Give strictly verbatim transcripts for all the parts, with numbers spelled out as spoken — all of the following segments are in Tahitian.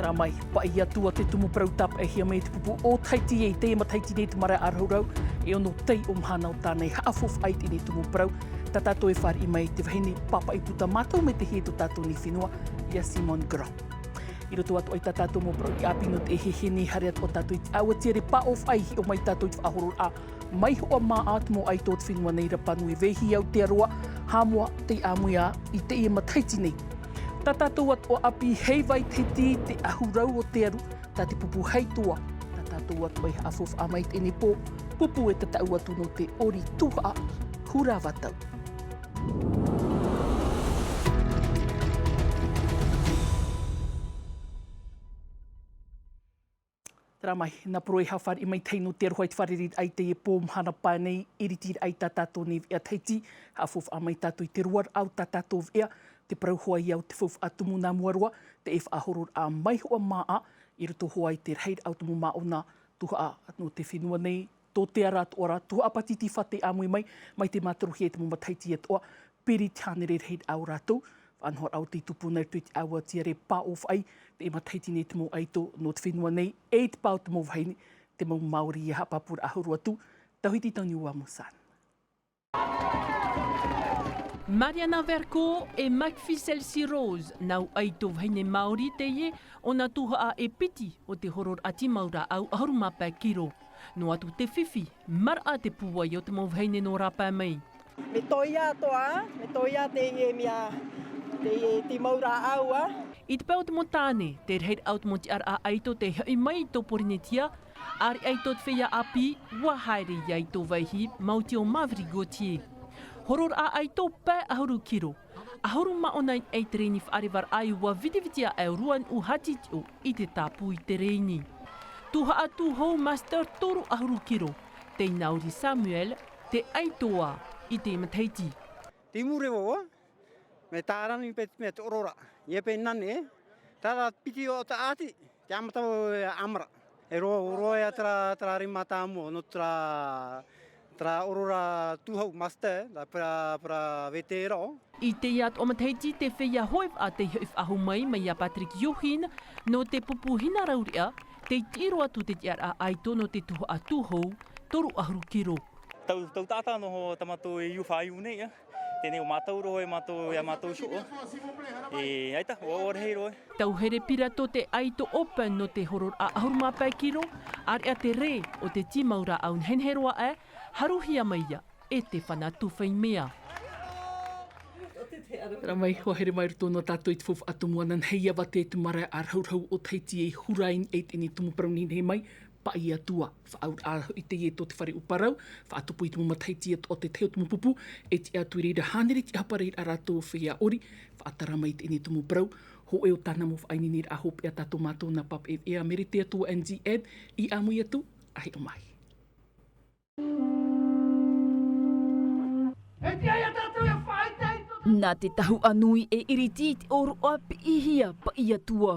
Terā mai, paʻi atu ā te tumu parau tāpaʻihia mai e te pupu o Tahiti i teie matahiti nei te marae ʻārahuarahu, e ono taiʻo mahana o tāna e haʻafaufaʻa i teie nei tumu parau. Tā tātou e fāriʻi mai te vahine pāpaʻi puta mātau mai te hia i tō tātou nei fenua, iā Simone Grand. I roto atoʻa i tā tātou mau parau i ʻāpī nō teie nei, haere atoʻa tātou i te ʻāua tiare pāʻōfaʻa, hiʻo mai tātou i te faʻahororaʻa mai hoʻi mā ʻā te mau ʻaito o te fenua nei, Rapa Nui, Vaihi, Aotearoa, Haʻamoa, tei ʻāmui ā i teie matahiti nei. Tā tātou atoʻa ʻāpī, heiva i Tahiti te ʻahurau o te aru, tā te pupu hai toa, tā tātou atoʻa e haʻafaufaʻa mai i teie nei pō, pupu e tataʻu atu nō te ʻori tuhaʻa, hurava tau. Terā mai, nā Poroʻi e haʻafāriʻi mai te hau nō te aroha i te fārereiraʻa i teie pō mahana pae nei, iritiraʻa i tā tātou nei veʻa Tahiti, haʻafaufaʻa mai tātou i te roaraʻa o tā tātou veʻa, te parau hoʻi ïa o te faufaʻa tumu nā mua roa, teie faʻahororaʻa mai hoʻi mā ʻā, i roto hoʻi i te rahiraʻa o te mau māʻona tuhaʻa nō te fenua nei, tō te ara atoʻa rā, tuhaʻa pātitifa tei ʻāmui mai, mai te mātarohia i te mau matahiti atoʻa, piri te hānere rahiraʻa o rātou, faʻanahoraʻa o tei tupu nei i roto i te ʻāua tiare pāʻōfaʻa, teie matahiti nei te mau ʻaito nō te fenua nei, e i te pae o te mau vahine, te mau Māori ïa haʻapāpūraʻa huru atu, Tauhiti Toniua Musan. Mariana Vercoe e Macphy Celcy Rose, nau ʻaito vahine Māori teie, ʻōna tuhaʻa e piti o te hororaʻa tīmau rāʻau ʻahuru mā pae kiro. Noa atu te fifi, maraʻa te pūai o te mau vahine nō rāpae mai. Mea tōia atoʻa, mea tōia teie mea, teie tīmau rāʻau ā. I te pae o te mau tāne, te rahiraʻa o te mau tiʻaraʻa ʻaito tei hoʻi mai i tō Porinetia, ʻāreʻa i tō te feiā ʻāpī, ʻua haere ïa i tō Vaihi, Mautio Maverick Gauthier. Hororaʻa ʻaito pae ʻahuru kiro. ʻAhuru mā ʻōna i niʻa i te rēni faʻarevaraʻa i ʻua vitiviti aʻe ʻo Ruanuʻu Hatitiʻo i te tāpū i te rēni. Tuhaʻa tūhou Master toru ʻahuru kiro, tei Nauri Samuel, te ʻaito ā i te matahiti. Tei muri vau ā, mea tārani paʻi te mea te ʻororaʻa, ʻia paʻi nane, terā piti o te ʻāti, te ʻāmata vau e ʻāmara. E roa, roa ïa terā, terā rima tāmau, nō terā, terā ʻorora tūhou Master, terā, terā, terā vétéran. I teie atoʻa matahiti te feiā hoʻi ā tei hoʻi faʻahou mai, mai iā Patrick Yohin, nō te pupu hina raureʻa, tei tiʻi roa atu te tiʻaraʻa ʻaito nō te tuhaʻa tūhou, toru ʻahuru kiro. Tau, tau taʻata noa tā mātou e iu faʻaiu nei, ā. Teie nei ʻo mātou roa, e mātou, iā mātou shoʻo. E, ʻaita, ʻua, ʻua rahi roa. Tauhere pirato te ʻaito open nō te hororaʻa ʻahuru mā pae kiro, ʻāreʻa te rē o te tīmau rāʻau nehenehe roa aʻe, haruhia mai ïa e te fana tū fai mea. Terā mai, ʻua haere mai roto noa tātou i te faufaʻa tumu ananahi, ʻia vātea i te marae ʻārahuarahu o Tahiti e hura i niʻa i teie tumu parau nehenehe mai, paʻi atu ā. Faʻaauraʻa hoʻi teie tō te fare ʻo parau, faʻatupu i te mau matahiti atoʻa o te tahi o te mau pupu, e tiʻa atu i reira hānere te ʻāpareraʻa a rātou feiā ʻori, faʻatara mai i teie tumu parau, hōʻē o tāna mau faʻaineineraʻa hopeʻa tā tō mātou nā Papa Eve ʻia Merete atu ʻo Angie Ed, i ʻāmui atu, ʻa hiʻo mai. Nā te tahuʻa nui e iriti i te ʻōroʻa piʻihia paʻi atu ā.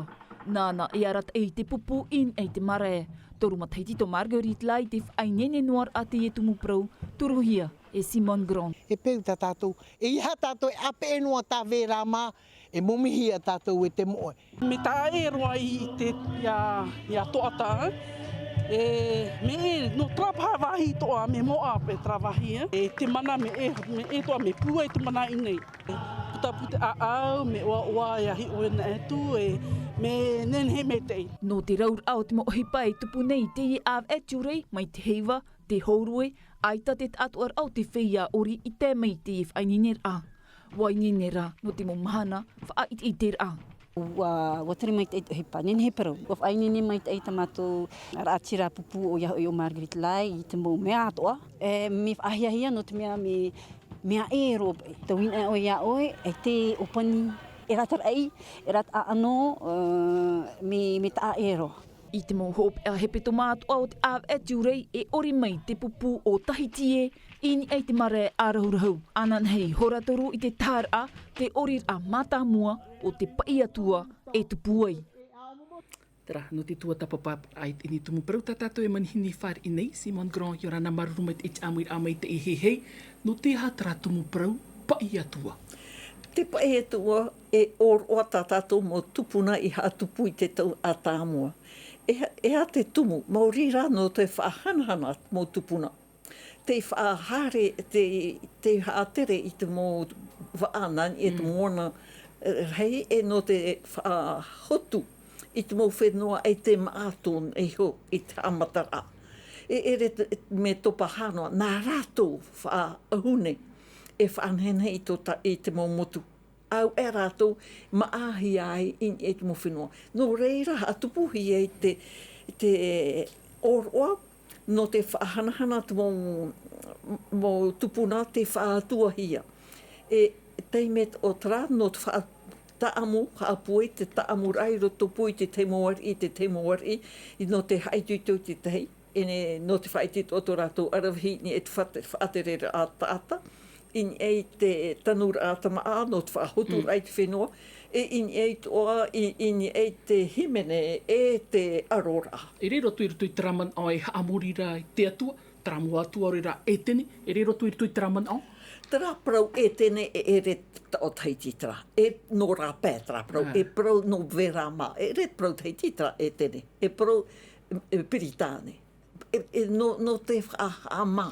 Nāna e arataʻi i te pupu i niʻa i te marae. Toru matahiti tō Marguerite Lai i te faʻaineine noa ra a teie tumu parau, turuhia e Simone Grand. E peu tā tātou, e ʻeiaha tātou e ʻāpeʻe noa tā vērā mā, e momihia tātou e te moʻe. Mea taʻa ʻē roa i te, ʻia, ʻia toʻata, e, mea ʻē, nō terā paha vāhi atoʻa, mea moʻa paʻi terā vāhi, e, e te mana mea ʻē, mea ʻē atoʻa, mea pūai te mana i ʻō nei. Putapū te ʻāʻau, mea ʻoaʻoa, ʻia hiʻo anaʻe atu, e, mea nehenehe maitaʻi. Nō te rauraʻa o te mau ʻohipa e tupu nei i teie ʻāvaʻe Tiurai, mai te heiva, te hōrue, ʻaita te taʻatoʻaraʻa o te feiā ʻori i tae mai i teie faʻaineineraʻa. ʻUa ineine rā nō te mau mahana faʻaʻiteʻiteraʻa. ʻUa, ʻua tere maitaʻi te ʻohipa, nehenehe parau. ʻUa faʻaineine maitaʻi tā mātou raʻatira pupu ʻoia hoʻi ʻo Marguerite Lai i te mau mea atoʻa. E, mea faʻahiahia nō te mea mea, mea ʻē roa paʻi. Tauihaʻa ʻoe iā ʻoe, e te ʻōpani, e rātaraʻi, e rātaʻaʻano, e, mea, mea taʻa ʻē roa. I te mau hopeʻa hepetoma atoʻa o te ʻāvaʻe Tiurai e ʻori mai te pupu o Tahiti ē, i niʻa i te marae ʻārahuarahu. Ananahi, hora toru i te taharaʻa, te ʻoriraʻa mātāmua o te paʻi atu ā e tupu ai. Terā, nō te tuatāpaparaʻa i teie tumu parau tā tātou e manihini fāriʻi nei, Simone Grand, ʻia ora na, māuruuru maitaʻi i te ʻāmuiraʻa maitaʻi e hei, nō te aha terā tumu parau, paʻi atu ā. Te paʻi atu ʻoe, e ʻōroʻa tā tātou mau tupuna i haʻatupu i te tau ʻātamua. E aha te tumu, maori rā nō te faʻahanahana mau tupuna. Te faʻahaere, te haʻatere i te mau vaʻa nā niʻa i te moana rahi, e nō te faʻahotu i te mau fenua e te maʻa tōna iho i te haʻamataraʻa. E ʻere mea topa hanoa nā rātou faʻaʻahu nei e faʻanehenehe i te mau motu. Au e rātou maʻahia ai i te mau fenua. Nō reira haʻatupuhia ai te ʻōroʻa nō te faʻahanahana te mau tupuna te faʻatuahia. E taime o te rā nō te faʻataʻamu haʻapūai te taʻamuraʻa i roto pū i te taime o ariʻi i te taime o ariʻi, nō te haʻitoito i te tahi, e nō te faʻaitoito o tō rātou aravihi i niʻa i te faʻatereraʻa taʻata, i niʻa i te tanuraʻa tamaʻa nō te faʻahoturaʻa i te fenua, e i niʻa i te ʻoaʻoa, i niʻa i te hīmene e te ʻaroraʻa. E riro atu i roto i te rāmana ʻoe haʻamori rā i te atua, te rā mau atua ʻore rā ʻētene, e riro atu i roto i te rāmana ʻoe. Te rā parau ʻētene e ʻere taʻo tahiti te rā, e nō rā pae te rā parau e parau nō verama e ʻere te parau tahiti te rā ʻētene, e parau piritāne. E nō te faʻahaʻamā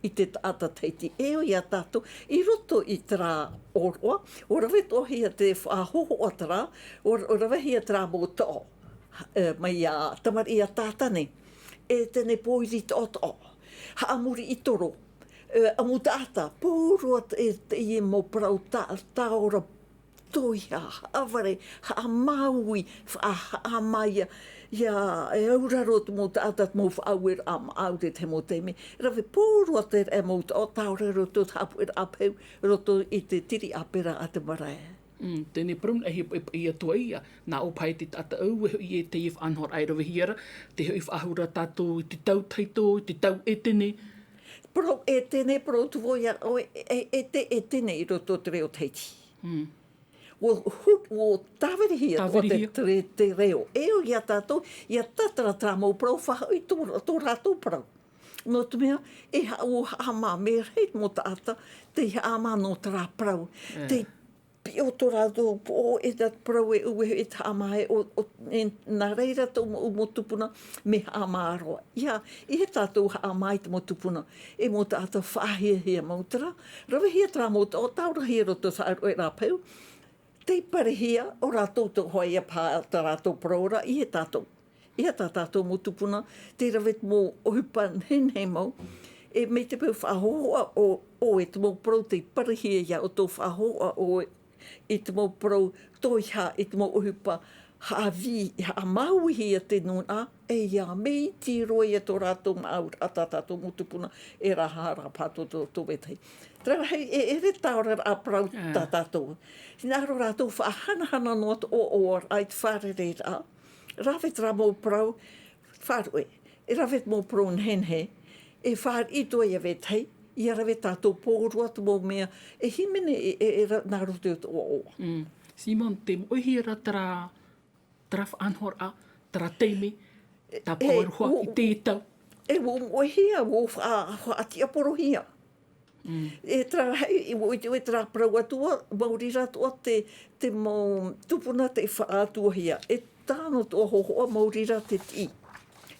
i te taʻata tahiti e ʻo ia tātou i roto i te rā ʻōroʻa. Ua rave toʻohia te faʻahohoʻa te rā, ua ravehia te rā mau taʻo mai iā tamariʻi a tātane, e tēnei pōiri toʻotoʻo haʻamori i toro, ʻamu taʻata pōroa. Teie mau parau taʻora toiha haʻavare haʻamāuiui faʻahaʻamā ia ia e auraro te mau taʻata te mau faʻaueraʻa maʻaure te mau taime rave pōroa te raʻe mau taʻo taʻore roto te haʻapuʻeraʻa peu roto i te tiri ʻāpera a te marae. Tēnei parau nā hia paʻipaʻi atu ai ia nā ʻō paha i te taʻata ʻau e hoʻi e teie faʻanahoraʻa e ravehia ra te hoʻi faʻahou ra tātou i te tau tahito i te tau ʻētene. Parau ʻētene parau tuvo ia ʻoe e te ʻētene i roto te reo tahiti. Ua tāvirihia ʻoe te reo e ʻo ia tātou ia tātara te rā mau parau faʻahoʻi tō rātou parau. Nō te mea e haʻamā mea rahi te mau taʻata tei haʻamā nō te rā parau tei piʻo tō rātou poʻo e nā te parau e ʻue e te haʻamā e ʻo nā reira tō mau tupuna me haʻamā roa ia i he tātou haʻamā i te mau tupuna e mau taʻata faʻahiahia mau te rā ravehia te rā mau taʻo taurahia roto saʻaroʻe rā peu. Tei parehia ʻo rātou tō hoa ia paha tā rātou parau ra i e tātou i a tā tātou mau tupuna tei rave te mau ʻohipa nehenehe mau. E mai te peu faʻahohoʻa ʻoe te mau parau tei parehia ia ʻoutou faʻahohoʻa ʻoe i te mau parau toiha i te mau ʻohipa haʻavī haʻamāuiui ia te nūnaʻa e ia mea iti roa ia tō rātou maʻauraʻa tā tātou mau tupuna e rāhara paha tō tō vetahi. Te rarahi e ʻere taoraraʻa parau tā tātou. Hinaʻaro rātou faʻahanahana noa te ʻoaʻoaraʻa i te fārereiraʻa rave te rā mau parau faʻaruʻe e rave te mau parau nehenehe e fāriʻi atu ai ia vetahi ia rave tātou pōroa te mau mea e hīmene e nā roto i te ʻoaʻoa. Simon te moʻehia rā te rā te rā faʻanahoraʻa te rā taime tā paʻo aroha i teie tau. E ua moʻehia ua faʻatiʻaporohia. E te rā rahi i ua ʻite ʻoe te rā parau atua maori rā toʻa te te mau tupuna tei faʻatuahia e tāna toʻa hohoʻa maori rā te tiʻi.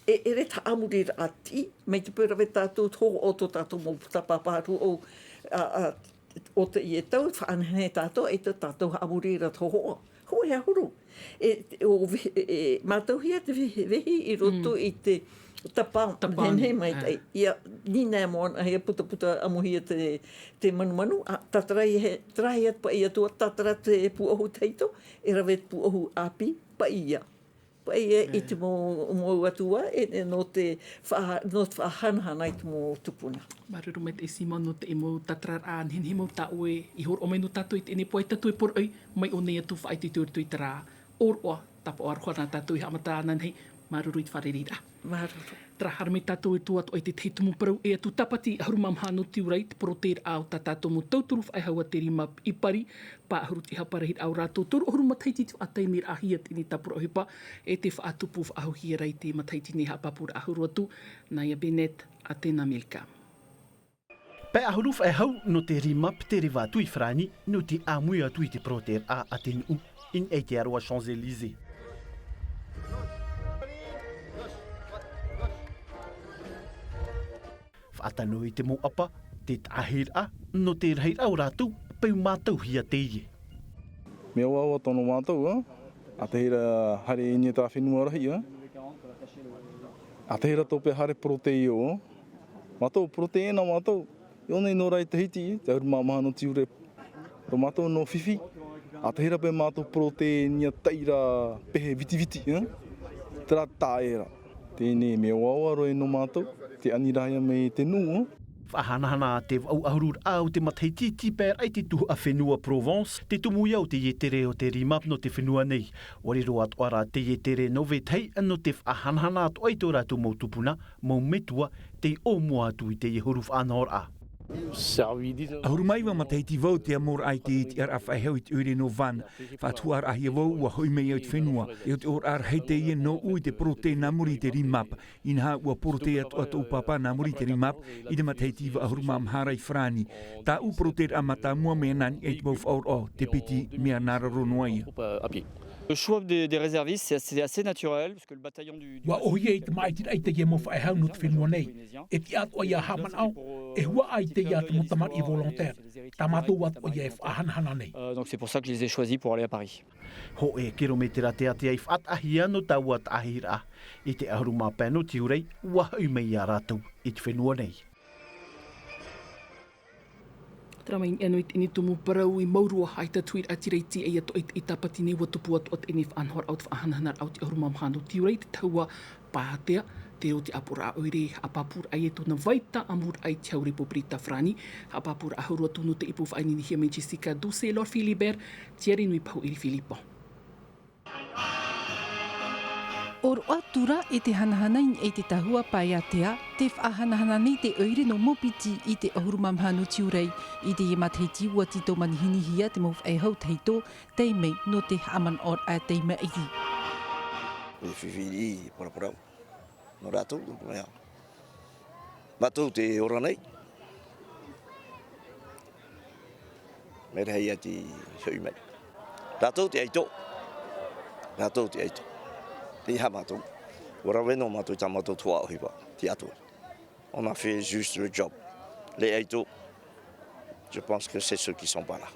E ʻere te haʻamori rā tiʻi mai te peu rave tātou te hohoʻa o tō tātou mau tapa paru o a o teie tau faʻanehenehe tātou e tō tātou haʻamori rā te hohoʻa. Hou e ahuru e mātauhia te vehi i roto i te tapa nehenehe maitaʻi ia nina e moana hia putaputa ʻamuhia te manumanu a tātara ia he tarahi atu paʻi atua tātara te pūʻohu tahito e rave te pūʻohu ʻāpī paʻi ia paʻi ia i te mau mau atua e nō te faʻahanahana i te mau tupuna. Māuruuru maitaʻi simon nō te mau tātararaʻa nehenehe mau tā ʻoe i horoʻa mai nō tātou i teie nei poʻa tātou e poroʻi mai ʻō nei atu faʻaitoito i roto i te rā ʻōroʻa tāpaʻo aroha nā tātou i haʻamata ana nei. Māuruuru i te fārereiraʻa. Māuruuru. Tara haere mai tātou e tuatoʻa i te tahi tumu parau e atu tāpati ʻahuru mā maha nō tiurai te porotēraʻa o tā tātou mau tauturu faʻehau a te rima i pari pā ʻahuru te haparahiraʻa o rātou toru ʻahuru matahiti te faʻataimiraʻahia teie nei tāpura ʻohipa e te faʻatupu faʻahouhia ra i te matahiti nei haʻapāpūraʻa ʻahuru atu. Nā ia benet a tēnā milka. Pae ʻahuru faʻehau nō te RIMAP te reva atu i Farāni, nō te ʻāmui atu i te poroteiraʻa a te nuʻu, i niʻa i te aroā Champs-Élysées. Faʻatano i te mau ʻapa, te taʻahiraʻa, nō te rahiraʻa o rātou, peu mātauhia teie. Mea ʻoaʻoa tō mātou, ā. ʻA tahi ra haere i niʻa i te fenua rahi, ā. ʻA tahi ra tō pae haere poroteio, ā. Mātou poroteio nā mātou. I ʻō nei nō rā i Tahiti, te ʻahuru mā maha nō Tiurai. Tō mātou nō fifi. ʻA tahi ra pae mātou poroteio i niʻa i te taʻi ra pehe vitiviti, ā. Terā taʻa ra. Teie nei mea ʻoaʻoa roa nō mātou, te aniraʻa mai te nuʻu. Faʻahanahana te vaʻu ʻahururaʻa o te matahiti i te pae ra i te tuhaʻa fenua Provence, te tumu ia o te tere o te RIMAP nō te fenua nei. ʻUa riro atoʻa rā te tere nō vetahi nō te faʻahanahana atoʻa i tō rātou mau tupuna, mau metua, tei ʻōmua atu i teie huru faʻanahoraʻa. ʻAhuru mā iva matahiti vau te amoraʻa i te tiʻaraʻa faʻehau i te ʻoire nō Van. Faʻatuhaʻaraʻahia vau, ʻua hoʻi mai au i te fenua. E ʻo te ʻōraʻa rahi teie nōʻu i te poroteio nā muri i te RIMAP. Inaha ʻua poroteio atoʻa tōʻu pāpā nā muri i te RIMAP, i te matahiti iva ʻahuru mā maha ra i Farāni. Tāʻu poroteiraʻa mātāmua mea nā niʻa i te mau faʻaroʻo, te piti mea nā raro noa ia. Le choix des, des réservistes, c'est assez, c'est assez naturel, parce que le bataillon du, du ʻUa ʻōhie i te māʻitiraʻa i teie mau faʻehau nō te fenua nei. E tiʻa atoʻa ia haʻamanaʻo, e huaʻai teie ā te mau tamariʻi volontaire. Tā mātou atoʻa ia e faʻahanahana nei. Euh, donc c'est pour ça que je les ai choisis pour aller à Paris. Hōʻē kirometera te ātea i faʻataʻahia nō taua taʻahiraʻa. I te ʻahuru mā pae nō Tiurai, ʻua hoʻi mai ia rātou i te fenua nei. Terā mai i niʻa nō i teie nei tumu parau i Maurua, ʻaita te huiraʻatira i tiʻa atoʻa i te, i Tāpati nei, ʻua tupu atoʻa teie nei faʻanahoraʻa o te faʻahanahanaraʻa o te ʻahuru mā maha nō Tiurai, te tahua pae ātea, te reo, te ʻāpoʻoraʻa ʻoire, haʻapāpūraʻa ia tōna vai tāʻamuraʻa i te hau Repupirita Farāni, haʻapāpūraʻa hau roa atu nō te ipu faʻaineinehia mai Jessica Doucet, Laure Philibert, Thierry Nui Pahu, Eri Philippon. ʻOroʻa tura e te hanahana i niʻa i te tahua pae ātea, tē faʻahanahana nei te ʻoire nō Maupiti i te ʻahuru mā maha nō Tiurai. I teie matahiti ʻua tītau manihinihia te mau faʻehau tahito, tae mai nō te haʻamanaʻoraʻa tei maʻiri. E fifi i paraparau. Nō rātou, nō te mea. Mātou te ora nei. Mea rahi ia te hoʻi mai. Rātou te ʻaito. Rātou te ʻaito. Tei hā mātou. ʻUa rave noa mātou i tā mātou tuhaʻa ʻohipa. Te Atua. On a fait juste le job. Les ʻaito, je pense que c'est ceux qui sont pas là.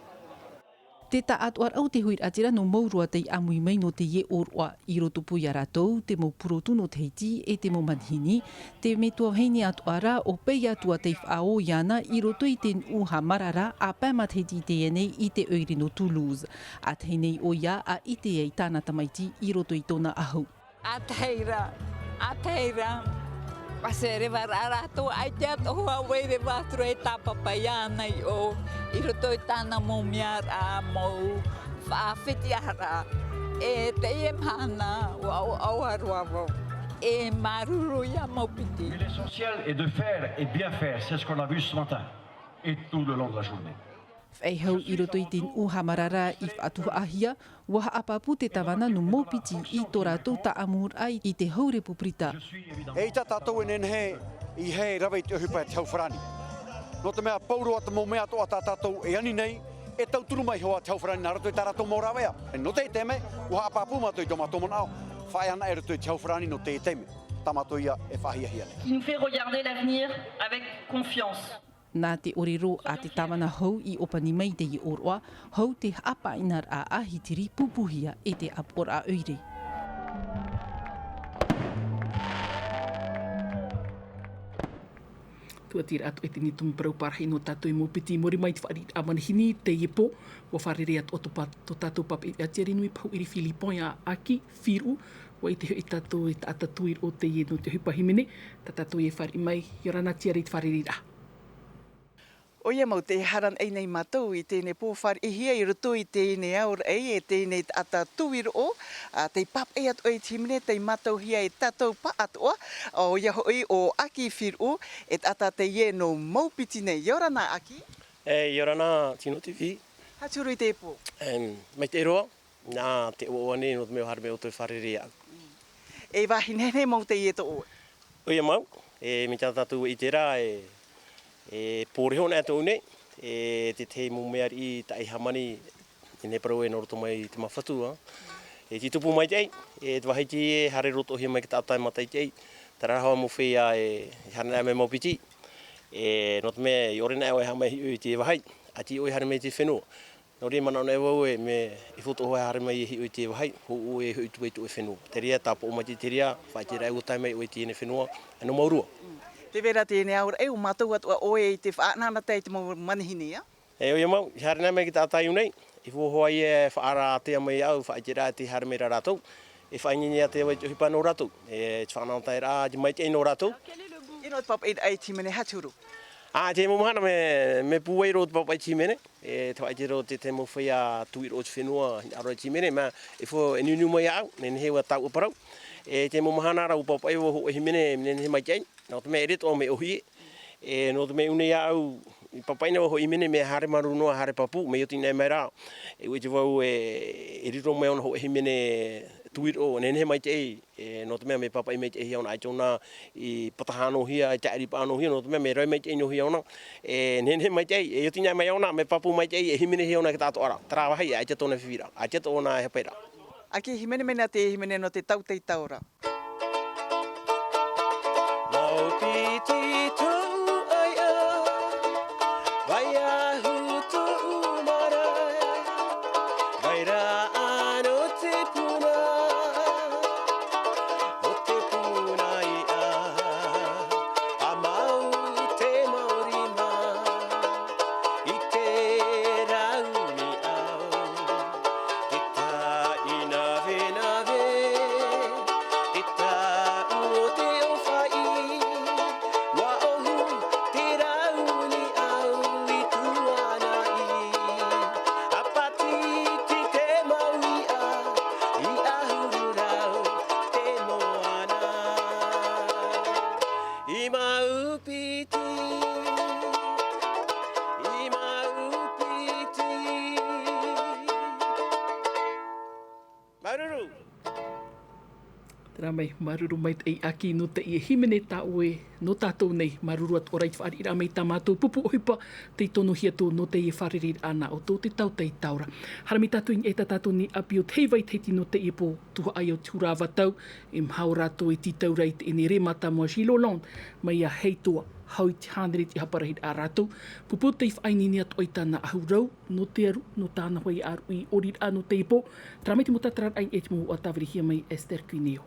Te taʻatoʻaraʻa o te huiraʻatira nō Maurua tei ʻāmui mai nō teie ʻōroʻa i roto pū ia rātou, te mau purotu nō Tahiti e te mau manihini, te metua vahine atoʻa rā ʻo Peiatua tei faʻaō iāna i roto i te nuʻu Haʻamarara, ʻa pae matahiti i teie nei i te ʻoire nō Toulouse. ʻA tahi nei ʻoia ʻa ʻite ai tāna tamaiti i roto i tōna ʻahu. ʻA tahi ra, ʻa tahi ra. ʻUa reva ra rātou, ʻaita atoʻa hoʻi e reva atu ra e tāpapa iāna i ʻō, i roto i tāna mau mea ra, mau faʻafetiʻaraʻa. E teie mahana, ʻua ʻoaʻoa roa vau. E māuruuru ia Maupiti. Mais l'essentiel est de faire et bien faire, c'est ce qu'on a vu ce matin et tout le long de la journée. Faʻehau i roto i te nuʻu Haʻamarara i faʻatuhaʻahia, ʻua haʻapāpū te tāvana nō Maupiti i tō rātou tāʻamuraʻa i te hau Repupirita. ʻEita tātou e nehenehe e rave i te ʻohipa e te hau farāni. Nō te mea, pauroa te mau mea atoʻa tā tātou e ani nei, e tauturu mai hoʻi te hau farāni nā roto i tā rātou mau rāveʻa. E nō te taime, ʻua haʻapāpū mātou i tō mātou manaʻo, faʻaea ana i roto i te hau farāni nō te taime. Tā mātou ia e faʻahiahia nei. Qui nous fait regarder l'avenir avec confiance. Nā te ʻōrero a te tāvana hou i ʻōpani mai i teie ʻōroʻa, hou te haʻapaʻinaraʻa ʻahitiri pupuhia e te ʻāpoʻoraʻa ʻoire. Tuatira atoʻa i teie tumu parau parahi nō tātou i Maupiti, i muri mai i te fāriʻiraʻa manihini teie pō, ʻua fārerei atoʻa tō pā-, tō tātou pāpaʻi ʻātiare nui Pahu Eri Philippon ia Aki Firuʻu, ʻua ʻite hoʻi tātou e taʻata tuiroʻo teie nō te ʻohipa hīmene, tā tātou e fāriʻi mai, ʻia ora na Tiare i te fārereiraʻa. ʻOia mau, tē haere nei mātou i teie pō fāriʻihia i roto i teie aoraʻi, e teie taʻata tuiroʻo, ā, tei pāpaʻi atoʻa i te hīmene, tei mātauhia e tātou pāʻatoʻa, ʻoia hoʻi ʻo Aki Firuʻu, e taʻata teie nō Maupiti nei. ʻIa ora na Aki. E, ʻia ora na Tino T V. Haʻati huru i teie pō. Em, maitaʻi roa. Nā te ʻoaʻoa nei nō te mea ʻua haere mai ʻoutou e fārerei iāʻu. E vāhi nehenehe mau teie tō ʻoe? ʻOia mau, e, mai tā tātou e ʻite ra, e, E pō reho nei atu nei, e tētahi mau mea riʻi taʻi hāmani, e nei parau e nō roto mai te mafatu, ā. E tē tupu maitaʻi, e te vāhi tē haere roto hia mai ki te taʻata e mātaʻitaʻi, terā rahi mau feiā e haere nei mai mau piti. E nō te mea, i ʻore nei ʻoe e haere mai hiʻo i te vāhi, ʻati ʻoe haere mai te fenua. Nō reira, manaʻo nei vau e mea, e faufaʻa haere mai e hiʻo i te vāhi, hou ʻoe e hiʻo atu i tō fenua. Te reira, tāpaʻo mai te reira, faʻaʻite rā ʻoe ʻua tae mai ʻoe i teie fenua, ʻaita nō mau roa. Tē vai ra teie auraʻa, ʻo mātou atoʻa ʻoe i te faʻaʻanaʻanatae i te mau manihini, ā? E, ʻoia mau, i haere nei mai ki te taʻata nei, i hōhoʻa ia e faʻaara ātea mai iāʻu, faʻaʻite rā tē haere mai ra rātou, e faʻaineine ātea vau i te ʻohipa nō rātou, e te faʻaʻanaʻanataeraʻa, te maitaʻi nō rātou. Tino te pāpaʻiraʻa i te hīmene, haere atu. Ā, teie mau mahana mea, mea pūai roa te pāpaʻi i te hīmene, e te faʻaʻite roa te, te mau feiā tuiroʻo o te fenua, hinaʻaro i te hīmene, mea, e fo, e niuniu mai iāʻu, nehenehe ʻua tauʻaparau. E teie mau mahana ra ʻua pāpaʻi vau hōʻē hīmene, nehenehe maitaʻi, nō te mea ʻere atoʻa mea ʻōhie. E nō te mea ʻua ʻite nei iāʻu, i pāpaʻi nei vau hōʻē hīmene mea haere māuruuru noa, haere pāpū, mea ʻoti nei mai rā. E ʻua ʻite vau e, e riro mai ʻōna hōʻē hīmene tuiroʻo, nehenehe maitaʻi, e, nō te mea mea pāpaʻi maitaʻihia ʻōna, ʻaita ʻōna i pātaha noa hia, i tāʻiri paʻa noa hia, nō te mea mea rahi maitaʻi noa hia ʻōna, e, nehenehe maitaʻi, e ʻoti nei mai ʻōna, mea pāpū maitaʻi, e hīmenehia ʻōna i te taʻatoʻaraʻa. Terā vāhi, ʻaita tōna fifi ra, ʻaita tōna e hape ra. ʻĀ, hīmene mai na te hīmene nō te tau tei tau ra. Mau piti tau ʻaiʻa, vai ahu tōʻu marae, vai ra ʻānō te puna, ʻo te puna iʻa, ʻa mau te mau rima, i te rau niʻa. Te taʻinavenave, te taʻu o te ʻōfaʻi, ʻua ʻohu te rau niʻa i tuanaʻi. ʻA pātiti te mau iʻa, i ʻahuru rau te moana. I Maupiti, i Maupiti. Māuruuru. Terā mai, māuruuru maitaʻi ʻĀki nō teie hīmene tā ʻoe, nō tātou nei, māuruuru atoʻa ra i te fāriʻiraʻa mai tā mātou pupu ʻohipa, tei tonohia atu nō teie fārereiraʻa nā ʻoutou te tau tei tau ra. Haere mai tātou i niʻa i tā tātou nei ʻāpī o te Heivai Tahiti nō teie pō, tuhaʻa ia o te huru ʻava tau, e maha ʻo rātou e tītau ra i teie nei rē mātāmua Gilles Hollande, mai iā Heitoa, hau i te hānere i te haʻaparahiraʻa a rātou, pupu tei faʻaineine atoʻa i tāna ʻahurau, nō te aru, nō tāna hoʻi aru i ʻōriraʻa nō teie pō, terā mai te mau tātararaʻa i niʻa i te mau uʻa tāvirihia mai Esther Cuneo.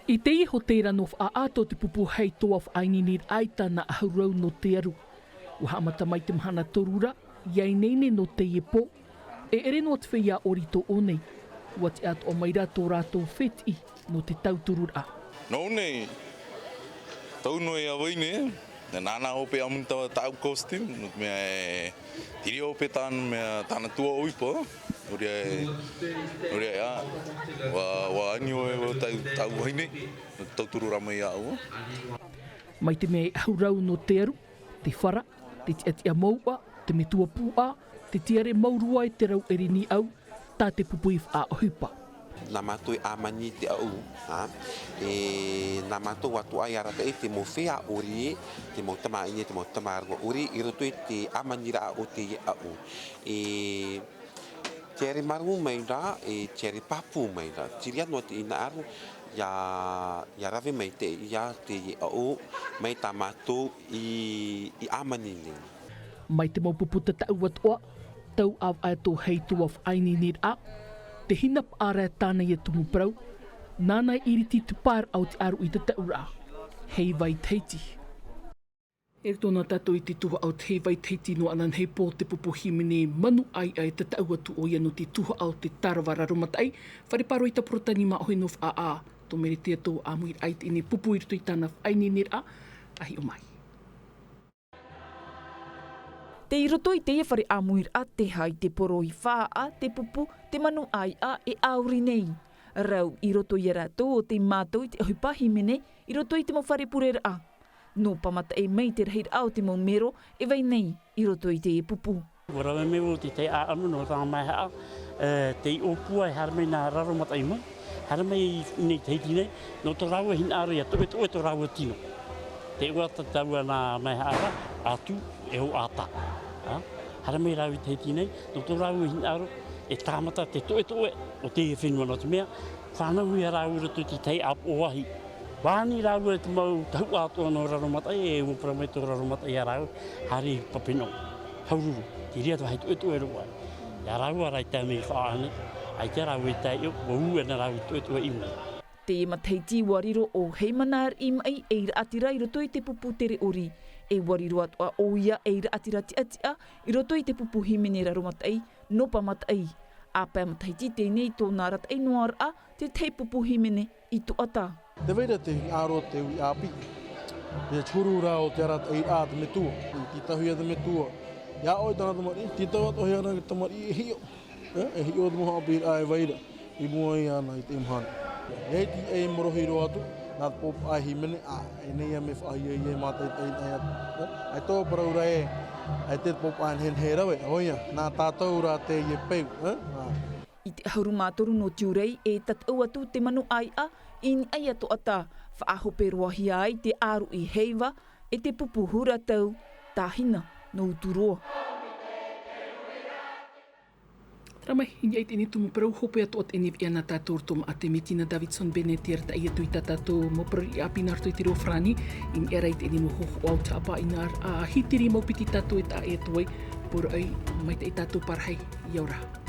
I teie hōtēra nō Faʻaʻā tō te pupu Heitoa faʻaineineraʻa i tāna ʻahurau nō te aru. ʻUa haʻamata mai te mahana toru ra, ʻia ineine nō teie pō, e ʻere noa te feiā ʻori i tō ʻō nei, ʻua tiʻa atoʻa mai ra tō rātou fētiʻi nō te tautururaʻa. Nō ʻō nei, tau noa e ʻāvaʻe nei, nāna hoʻi paʻi ʻāmui tā, tāʻu costume, nō te mea e, te reira hoʻi paʻi tāna mea, tāna tuaʻohipa, nō reira e, nō reira e, ʻua, ʻua ani ʻoe, ʻua tau, tāʻu vahine, nō te tautururaʻa mai iāʻu. Mai te mea e ʻahurau nō te aru, te fara, te tiʻatiʻa mau uʻa, te metua pūʻā, te tiare mau rua e te rau ʻere niʻau, tā te pupu i faʻaʻohipa. Nā mātou e ʻāmani i te ʻaʻu, ā, e nā mātou atoʻa e arataʻi te mau feiā ʻori, te mau tamāʻine, te mau tamārua ʻori, i roto i te ʻāmaniraʻa o teie ʻaʻu. E tiare marū mai ra, e tiare pāpū mai ra. Te reira noa te hinaʻaro, ʻia, ʻia rave mai te, ʻia teie ʻaʻu, mai tā mātou i, i ʻāmani nei. Mai te mau pupu tataʻu atoʻa, tau ʻāvaʻe tō Heitoa faʻaineineraʻa, te hinapaʻa ra tāna ia tumu parau, nāna i ʻiriti te paeraʻa o te ʻāruʻi tataʻuraʻa. Heivai Tahiti. E riro nā tātou i te tuhaʻa o te Heivai Tahiti nō ananahi pō te pupu hīmene manu ʻaiʻa e tataʻu atu ʻoia nō te tuhaʻa o te Tarawa Raromataʻi, fare pāroita Porotani Māʻohi nō Faʻaʻā, tō Meretia tō ʻāmuiraʻa i teie nei pupu i roto i tāna faʻaineineraʻa, ʻa hiʻo mai. Tei roto i teie fare ʻāmuiraʻa te hā i te poro i Faʻaʻā, te pupu, te manu ʻaiʻa e ʻāuri nei. Rau i roto ia rātou ʻo tei mātau i te ʻohipa hīmene i roto i te mau fare pureraʻa. Nō pāmataʻi mai te rahiraʻa o te mau mero e vai nei i roto i teie pupu. ʻUa rave mai vau te tahi ʻāʻamu nō Raromataʻi, e, tei ʻōpua e haere mai nā Raromataʻi mai, haere mai nei Tahiti nei, nō tō rāua hinaʻaro ʻia toʻetoʻe tō rāua tino. Te ʻuata taua nā Maehara, atu e o ʻata. Haere mai rāua i Tahiti nei, nō tō rāua hinaʻaro, e tāmata te toʻetoʻe o teie fenua nō te mea, fānau ia rāua i roto i te tahi ʻāpoʻo vāhi. Vāhi rāua i te mau tahuʻa atoʻa nō Raromataʻi, e ua parau mai tō Raromataʻi ia rāua, haere i Papenoʻo. Haururu, te reira te vāhi toʻetoʻe roa. Ia rāua rā i tae mai i faʻaʻā nei, ʻaita rāua i tae iʻo, ua ū ana rāua i toʻetoʻe i mua. Teie matahiti ua riro ʻo Heimana Riʻimaʻi ei raʻatira i roto i te pupu Tere ʻOri, e ua riro atoʻa ʻoia ei raʻatira tiʻatiʻa i roto i te pupu hīmene Raromataʻi, nō Pāmataʻi. ʻĀpē matahiti teie nei tōna arataʻiraʻa, te tahi pupu hīmene i Toʻata. Tē vai ra te hinaʻaro o te uʻi ʻāpī. Te huru rā o te arataʻiraʻa te metua, i tītauhia te metua. Ia ʻoe tāna tamariʻi, tītau atoʻa hia rā te tamariʻi e hiʻo. E, e hiʻo te mau haʻapiʻiraʻa e vai ra, i mua iāna i te mahana. E iti ei morohi roa atu, nā te pōpaʻa hīmene, ā, e nei ia mea faʻahiahia e mātaʻitaʻi atu. E, e tō parau ra ē, e te pōpaʻa nehenehe rave, ʻoia, nā tātou rā teie peu, e, ā. I te ʻahuru mā toru nō Tiurai, e tataʻu atu te manu ʻāiʻa, i niʻa ia Toʻata, faʻahope roa hia ai te ʻāruʻi heiva, e te pupu huratau, Tāhina, nō Uturoa. Terā mai, i niʻa i teie tumu parau, hope atoʻa teie vīʻa nā tātou roto maʻa te Metina Davidson Bennett, i arataʻi atu i tā tātou mau parau riʻi ʻāpī nā roto i te reo farāni, i niʻa rā i teie mau hōhoʻa o te haʻapaʻo i nā, ā, hīteri mau piti tātou e taʻa ʻē atu ai, poroʻi, maitaʻi tātou parahi, ʻia ora.